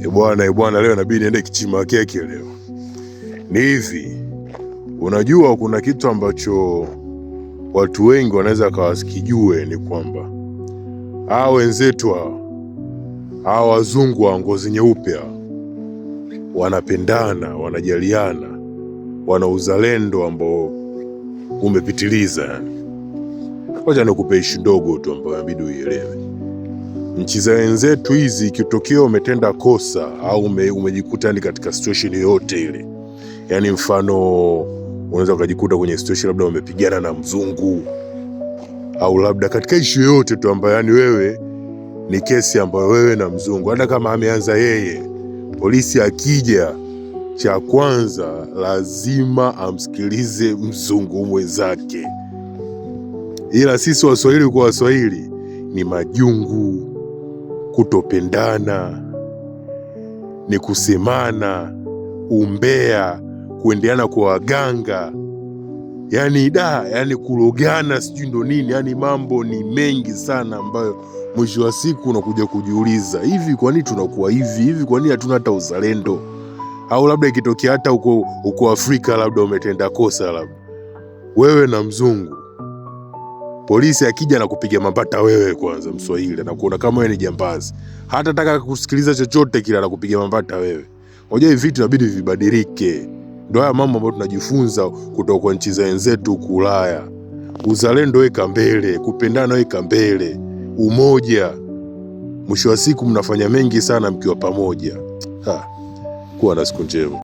E bwana, e bwana, leo inabidi niende kichima keki leo. Ni hivi, unajua kuna kitu ambacho watu wengi wanaweza kawasikijue, ni kwamba hawa wenzetu hawa wazungu wa ngozi nyeupe hawa wanapendana, wanajaliana, wana uzalendo ambao umepitiliza. Yani, wacha nikupe ishu ndogo tu ambayo inabidi uielewe. Nchi za wenzetu hizi, ikitokea umetenda kosa au umejikuta ni katika situation yoyote ile, yani mfano unaweza ukajikuta kwenye situation labda umepigana na mzungu au labda katika ishu yoyote tu ambayo yani wewe ni kesi ambayo wewe na mzungu, hata kama ameanza yeye, polisi akija, cha kwanza lazima amsikilize mzungu mwenzake. Ila sisi Waswahili kwa Waswahili ni majungu, kutopendana, ni kusemana, umbea, kuendeana kwa waganga, yani da, yani kulogana, sijui ndo nini, yani mambo ni mengi sana ambayo mwisho wa siku unakuja kujiuliza, hivi kwa nini tunakuwa hivi hivi? Kwa nini hatuna hata uzalendo? Au labda ikitokea hata uko Afrika, labda umetenda kosa, labda wewe na mzungu, polisi akija na kupiga mambata wewe kwanza, Mswahili anakuona kama wewe ni jambazi, hata taka kusikiliza chochote kile, anakupiga mambata wewe. Unajua hivi vitu inabidi vibadilike. Ndio haya mambo ambayo tunajifunza kutoka kwa nchi za wenzetu huku Ulaya. Uzalendo weka mbele, kupendana weka mbele, umoja. Mwisho wa siku mnafanya mengi sana mkiwa pamoja. Ha, kuwa na siku njema.